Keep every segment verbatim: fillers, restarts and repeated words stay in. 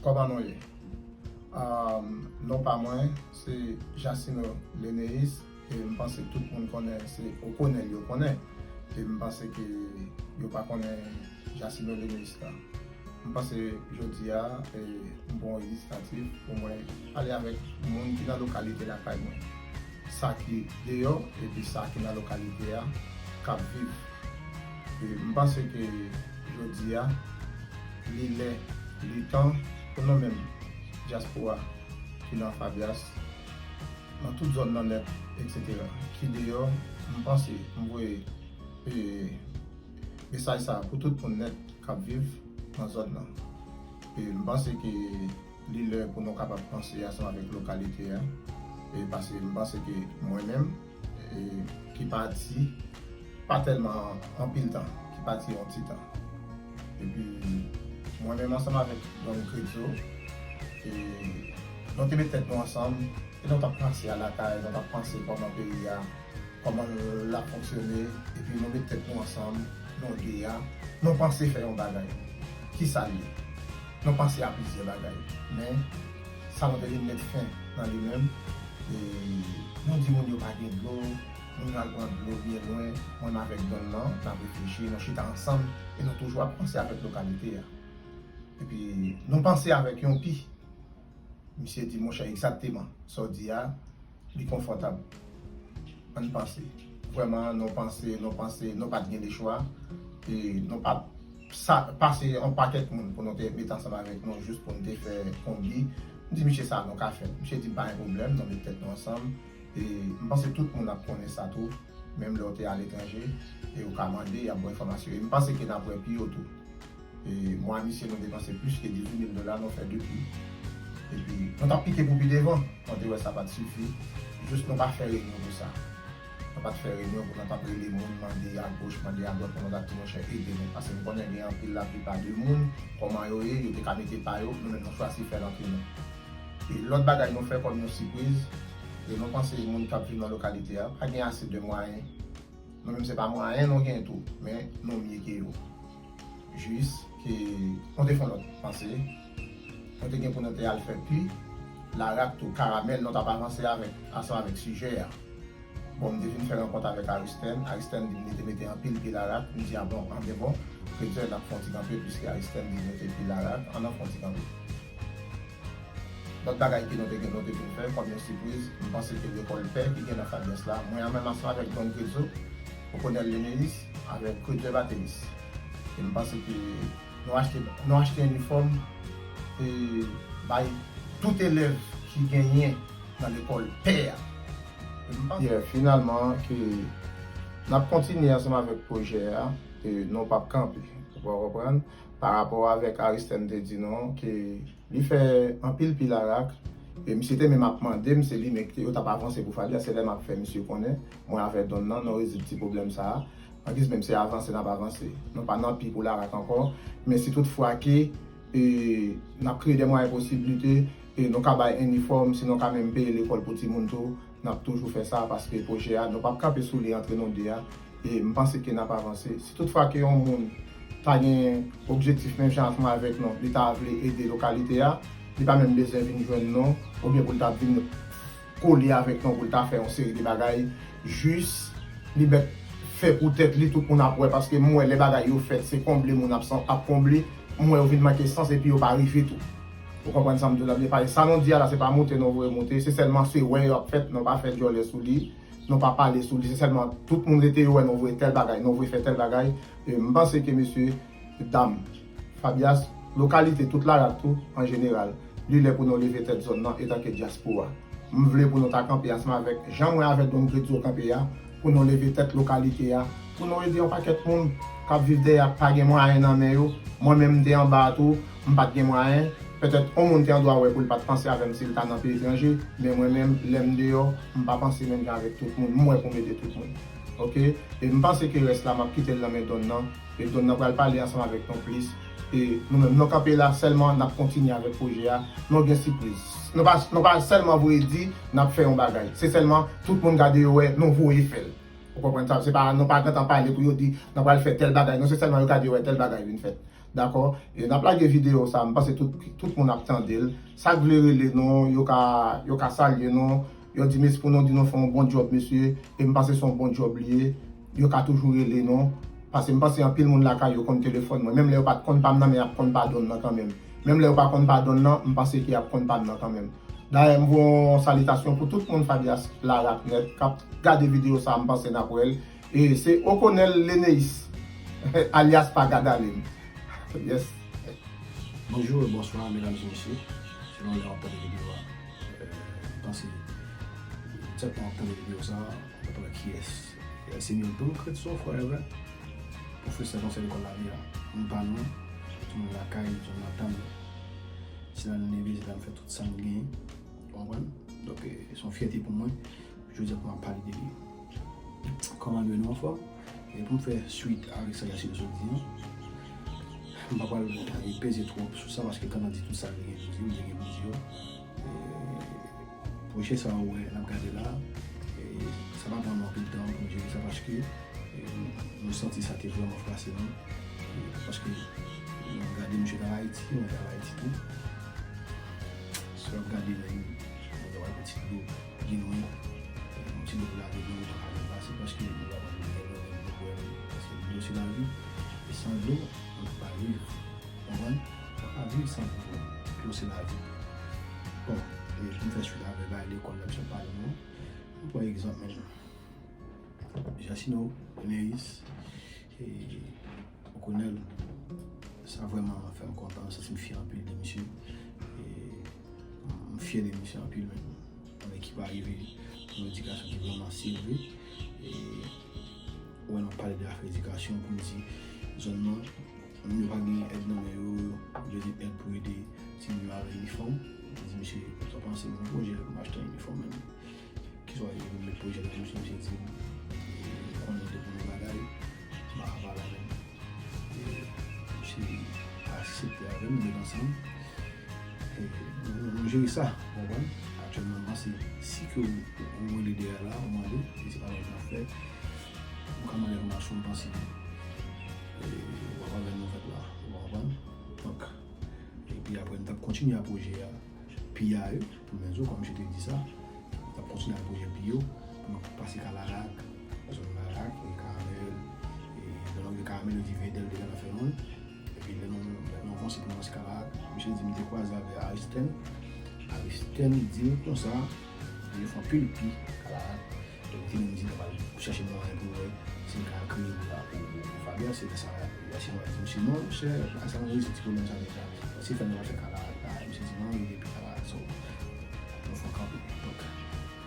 Kòman nou ye? Um, non pa mwen, se Jacino Leneis, e m panse tout moun konnen, se Okonèl yo konnen. E m panse ke yo pa konnen Jacino Leneis la. M panse jodi a, e, m pran yon inisyativ pou mwen pale avèk moun ki nan lokalite lakay mwen. Sa ki deyò, epi sa ki nan lokalite a, k ap viv. E m panse ke jodi a, li lè, li tan pou nou menm, dyaspora, ki nan Fabias, nan tout zòn nan nèt, etsetera. Ki deyò, m panse, m voye, e, mesaj sa a pou tout moun nèt k ap viv nan zòn nan. E m panse ke li lè pou nou kapab panse ansanm avèk lokalite a. E paske m panse ke mwen menm, e, ki pati pa tèlman anpil tan, ki pati yon ti tan. Epi mwen menm ansanm avèk Don Credzo, e nou te met tèt nou ansanm, e nou t ap panse a lakay, nou t ap panse kòman peyi a, kòman l ap fonksyone, epi nou met tèt nou ansanm, nou de a, nou panse fè yon bagay. Kisa l ye? Nou panse a plizyè bagay. Men, sa nou te vin met fen nan li menm, e nou di moun yo pa gen dlo, moun yo al pran dlo byen lwen, mwen menm avèk Don nan, n ap reflechi, nou chita ansanm, e nou toujou ap panse avèk lokalite a. Epi, nou panse avèk yon pi. Misye di, monchè, egzakteman sa w di a, li konfòtab. Ann panse. Vrèman, nou panse, nou panse, nou pa t gen lechwa. E nou pa t sa, pase yon pakèt moun pou nou te met ansanm avèk nou, jis pou nou te fè konbi. M di misye sa nou ka fè. Misye di m pa gen pwoblèm, nou met tèt nou ansanm. E m panse tout moun ap konnen sa tou, menm lè w te aletranje, e ou ka mande, y ap ba w enfòmasyon. E m panse ke n ap wè pi yo tou. E mwen a misye, nou depanse plis ke dizuit mil dola, nou fè de pi. Epi, nou t ap pike pou pi devan. Mwen te wè sa pa t sifi. Jis nou pa fè reyinyon pou sa. Nou pa t fè reyinyon pou nou t ap rele moun, mande agoch, mande adwat, pou nou ta di, monchè, ede nou. Paske m konnen gen anpil, laplipa de moun, kòman yo ye, yo te ka mete pa yo, nou menm nou chwazi fè l antre nou. E lòt bagay nou fè kòm yon sipriz, e nou panse moun k ap viv nan lokalite a pa gen ase de mwayen. Nou menm se pa mwayen nou gen tou, men nou mye ke yo. Jis ke nou te fè yon lòt panse. Nou te gen pou nou te al fè pi, larak tou, karamèl, nou t ap avanse avèk, ansanm avèk sijè a. Bon, m te vin fè rankont avèk Aristèn. Aristèn di m li te mete anpil pi larak. M di, a bon, anben bon, petèt n ap fè yon ti kanpe, piske Aristèn di l mete pi larak, ann an fè yon ti kanpe. Lòt bagay ke nou te gen, nou te vin fè kòm yon sipriz, m panse ke lekòl pè ki gen nan Fabias la, mwen an menm ansanm avèk Don Credzo, Okonèl Leneis, avèk Credzo Bateris. E m panse ke nou achte, nou achte inifòm e bay tout elèv ki genyen nan lekòl pè a. E m panse, yeah, finalman, ke n ap kontinye ansanm avèk pwojè a, e nou p ap kanpe. Ou konprann? Pa rapò avèk Aristèn te di nou ke li fè anpil pi larak. E misye te menm ap mande m, se li menm ki te, yo t ap avanse pou Fabias, se lè m ap fè misye konnen, mwen avèk Don nan, nou rezoud ti pwoblèm sa a. Angiz menm se avanse n ap avanse. Nou pa nan pi pou larak ankò, men si tout fwa ke, e, n ap kreye de mwayen posiblite, e nou ka bay inifòm, si nou ka menm peye lekòl pou timoun tou, n ap toujou fè sa, paske pwojè a, nou p ap kanpe sou li antre nou de a, e m panse ke n ap avanse. Si tout fwa ke yon moun ta gen objektif menm jan ansanm avèk nou, li ta vle ede lokalite a, li pa menm bezwen vin jwenn nou, oubyen pou l ta vin kole avèk nou pou l ta fè yon seri de bagay, jis li mèt fè pou tèt li, tout moun ap wè, paske m wè lè bagay yo fèt, se konble moun ap san-, ap konble, m wè yo vin manke sans epi yo pa rive tou. Ou konprann sa m di w la byen? Paske sa nou di a la, se pa moute nou voye moute, se sèlman se wè yo ap fèt, nou pa fè djòlè sou li, nou pa pale sou li, se sèlman tout moun rete yo wè nou voye tèl bagay, nou voye fè tèl bagay. E m panse ke mesye, dam, Fabias, lokalite, tout larak tou, an jeneral, li lè pou nou leve tèt zòn nan etanke dyaspora. M vle pou nou ta kanpe ansanm avèk, jan mwen avèk Don Credzo kanpe a, pou nou leve tèt lokalite a, pou nou ede yon pakèt moun k ap viv dèyè a, k pa gen mwayen nan men yo. Mwen menm, m te anba a tou, m pa t gen mwayen. Petèt, yon moun te andwa wè pou l pa t panse avè m si l ta nan peyi etranje, men mwen menm, lè m deyò, m pa panse menm jan avèk tout moun. M wè pou m ede tout moun. Oke? E m panse ke rès la, m ap kite l nan men Don nan. E Don nan pral pale ansanm avèk nou plis. E nou menm, nou kanpe la sèlman, n ap kontinye avèk pwojè a. Nou gen sipriz. Nou pa, nou pa sèlman voye di n ap fè yon bagay. Se sèlman tout moun gade yo wè, nou voye fè l. Ou konprann sa? Se pa, nou pa gentan pale pou yo di, nou pral fè tèl bagay. Non, se sèlman yo gade yo wè tèl bagay vin fèt. Dakò? E n ap lage videyo sa, m panse tout, tout moun ap tande l. Sa k vle rele nou, yo ka, yo ka salye nou, yo di mesi pou nou, di nou fè yon bon djòb, mesye, e m panse se yon bon djòb li ye. Yo ka toujou rele nou, paske m panse anpil moun lakay yo konn telefòn mwen. Menm lè yo pa t konn pa m nan, men y ap konn pa Don nan kanmenm. Menm lè yo pa konn pa Don nan, m panse ke y ap konn pa m nan kanmenm. Dayè, m voye yon salitasyon pou tout moun Fabias Larak nèt k ap gade videyo sa, m panse n ap wè l. E se Okonèl Leneis, alyas Paga Dalin. Yes. Bonjou e bonswa, medam e mesye. Selon lè w ap tande videyo a. Euh, m panse, sètman w ap tande videyo sa, w ap tande kiyès. Euh, se Milton Cretson Forever, pwofesè konsèy lekòl lavi a. M pa nou, timoun lakay, timoun matant. Se la n leve, se la n fè tout sa n genyen. Ou konprann? Donk, eh, se yon fyète pou mwen. Jodi a pou m ap pale de li. Kòman nou ye, nou anfòm? E pou m fè swit avèk sa Yasino sot di an, m pa pral peze twòp sou sa paske Kandan di tout sa l te gen pou di, m te gen pou di yo. E pwojè sa ou wè n ap gade la, e sa pa pran nou anpil tan pou n jere sa paske e nou santi sa te vrèman frase nou. E paske nou gade misye t al Ayiti, mwen te al Ayiti tou. Si w ap gade nan yon, mwen te wè yon ti dlo. Gen nou, yon ti dlo pou lave dlo, nou pa ka menm pase paske nou pa konn dlo, dlo, dlo, dlo, paske dlo se lavi, e san dlo, nou pa viv. Konprann? Nou pa viv san dlo. Dlo se lavi. Bon, e pou m fè swit avè bagay lekòl la, misye pale nou. Nou pran egzanp menm. Jasino, Neis, e Okonèl, sa vrèman fè m kontan, m santi m fyè anpil de misye. E m fyè de misye anpil menm. Yon ekip a rive nan yon edikasyon ki vrèman serye. E wè n ap pale de afè edikasyon pou m di zòn nan, moun yo pa gen èd nan men yo, yo di èd pou ede timoun yo avè inifòm. M di misye, sa w panse m gon pwojè pou m achte yon inifòm menm. Kiswa yo met pwojè nan misye, misye di m, e, konnen de bon bagay, m pa ka pale avè l. E, misye aksepte avè m, nou met ansanm. E, nou, nou jere sa, ou konprann? Aktyèlman, m panse, si ke ou, ou rele dèyè la, ou mande, e se pa mwen ki ap fè, ou ka mande enfòmasyon, m panse, e, w ap avè nouvèl la, ou konprann? Donk, epi apre, m t ap kontinye a pwojè a, pi a yo, pou men zo, kòm misye te di sa, n ap kontinye ak pwojè pi yo, pou nou pase Kalarak, zòn Larak, e Karamèl, e nan lòt de Karamèl, yo di Vedèl deja n ap fè youn, epi lè nou, lè nou avanse pou nou pase Kalarak, misye di m te kwaze avè Aristèn, Aristèn di m konsa, yo fè anpil pi Kalarak, donk li menm di l ap al chèche mwayen pou wè si l ka kreye pou, pou, pou, pou Fabien, se lè sa, Yasino di misye non, monchè, bagay sa nou rezoud ti pwoblèm sa deja. Si fè nou al fè Kalarak la, misye di non, li depi Kalarak, so, nou fè kanpe. Donk,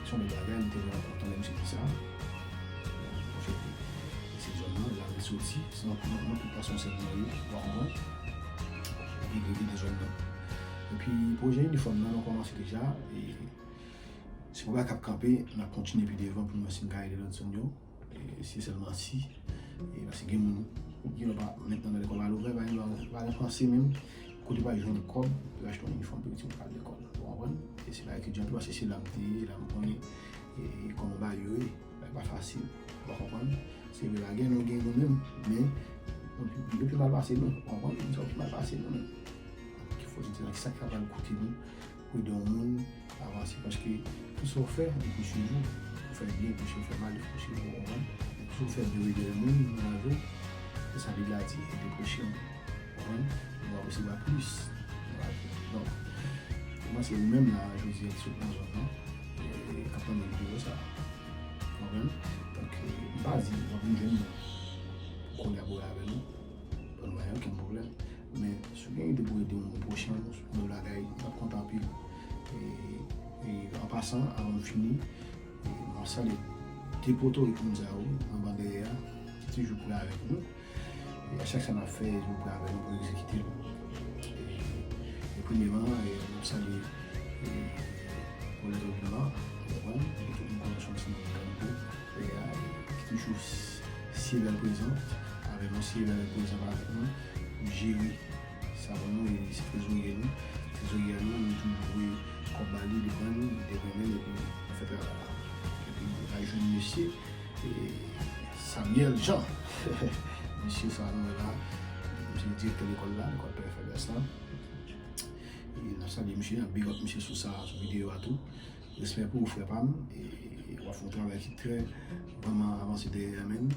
se yon bèl bagay, m te vrèman kontan lè misye di sa. Donk, se, se zòn nan, la li soti, se nan, nan, nan tout fason se nan yo, ou konprann? Li vle kite zòn nan. Epi, pwojè inifòm nan, nou kòmanse deja, e se yon bagay k ap kanpe, n ap kontinye pi devan pou nou wè si n ka ede lòt zòn yo. E se sèlman si, e paske gen moun, gen lè pa, mentnan lè lekòl pa ouvè, pa gen, pa gen panse menm, kote pa jwenn kòb, yo achte yon inifòm pou yo timoun ka al lekòl. Ou konprann? E se bagay ki di anpil, paske se la m te ye, la m konnen, e, e kòman bagay yo ye, bagay pa fasil, ou pa konprann? Se vre, pa gen nou gen nou menm, men, nou pi, nou pi mal pase nou, ou konprann? Sa yo pi mal pase nou menm. Ki fò se di sa, ki sa ki kapab koute nou, pou ede yon moun avanse, paske tout sa w fè, li pouswiv ou. Ou fè byen, li pouswiv ou, fè mal, li pouswiv ou, ou konprann? Men tout sa w fè, byen ede moun nan lavi w, se sa Bib la di, ede pwochen w, ou konprann? Ou va resevwa plis nan lavi w. Donk, pou mwen, se ou menm la, jodi a, ki sot nan zòn nan, e k ap tande videyo sa. Ou konprann? Donk, e, m pa di, w ap vin jwenn nou pou kolabore avè nou. Bon, nou pa gen okenn pwoblèm. Men, si w gen ide pou ede yon pwochen w, yon bagay, m t ap kontan anpil. E, e, an pasan, avan m fini, e, m ap salye de Pòtorik moun sa yo, anba dèyè a, ki toujou prè avèk nou. E, a chak sa n ap fè, yo prè avèk nou pou egzekite l. E, e premyèman, e, m ap salye, e, Kolèg Vilma, ou konprann, e tout moun konn sou ti moun Ganto, e, e, ki toujou s-, si bèl prezan, avèk nou, si bèl prezan avèk nou, pou jere sa pou nou, e se trezorye nou. Trezorye a nou, nou toujou voye kòb ba li, li pran li, li demen menm, epi nou fè travay la. Epi nou al jwenn mesye, e, Samuel Jean. Mesye sa nou wè la, misye direktè lekòl la, lekòl Pè Fabiyas la. E n ap salye misye, n ap big up misye sou sa, sou videyo a tou. Respè pou ou, frè pa m. E w ap fè yon travay ki trè, vrèman avanse dèyè a, menm.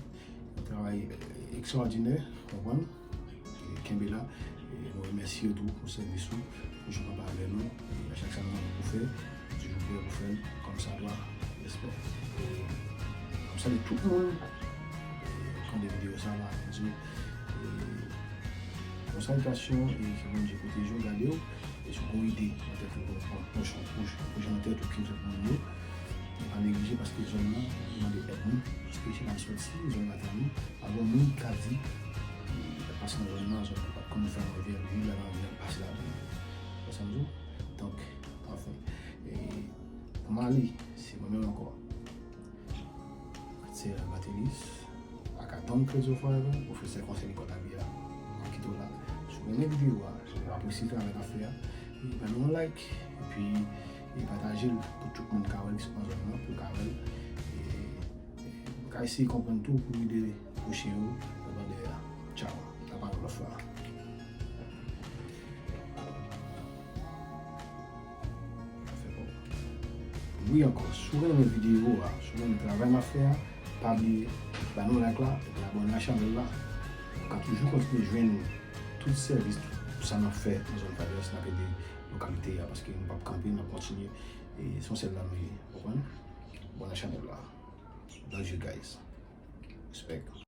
Yon travay, eh, ekstraòdinè, w konprann? E kenbe la. E nou remèsye w tou pou sèvis ou, pou jan w kanpe avè nou. E a chak sa nou gen pou fè, nou toujou prè pou fè l, kòmsadwa, respè. E n ap salye tout moun, e, k ap gade videyo sa la, di, e, yon salitasyon, e ke Bondye pwoteje w, gade w, e si w gen yon ide nan tèt ou, yon pwojè nan tèt ou ki w fè pou moun yo, pa neglije paske zòn nan mande èd nou, paske se la m soti, zòn la ta nou, pa gen moun ki ka di, e, pase nan zòn nan, zòn nan pa t konn fè anvè, wi, la nan anvè, pase ladan. Wè sa m di w? Donk, anfen, e, pou m ale, se mwen menm ankò. Se Batelis, aka Don Crezo Forever, pwofesè konsèy lekòl Lavi a, m ap kite w la. Si w renmen videyo a, si w apresye travay n ap fè a, e ban nou yon like, epi, e pataje l pou tout moun ka wè l ki sot nan zòn nan, pou yo ka wè l. E, e, ka eseye konprann tou pou ede pwochen yo nan bande a. Tchaw, n ap pale lòt fwa. Wi ankò, si w renmen videyo a, si w renmen travay m ap fè a, pa bliye ba nou like la, epi abòne a chanèl la. Ou ka toujou kontinye jwenn tout sèvis, tout sa n ap fè nan zòn Fabiyas, n ap ede lokalite a, paske nou p ap kanpe, n ap kontinye. E se yon sèl la nou ye, w konprann? Abòne a chanèl la. Love you guys. Respect.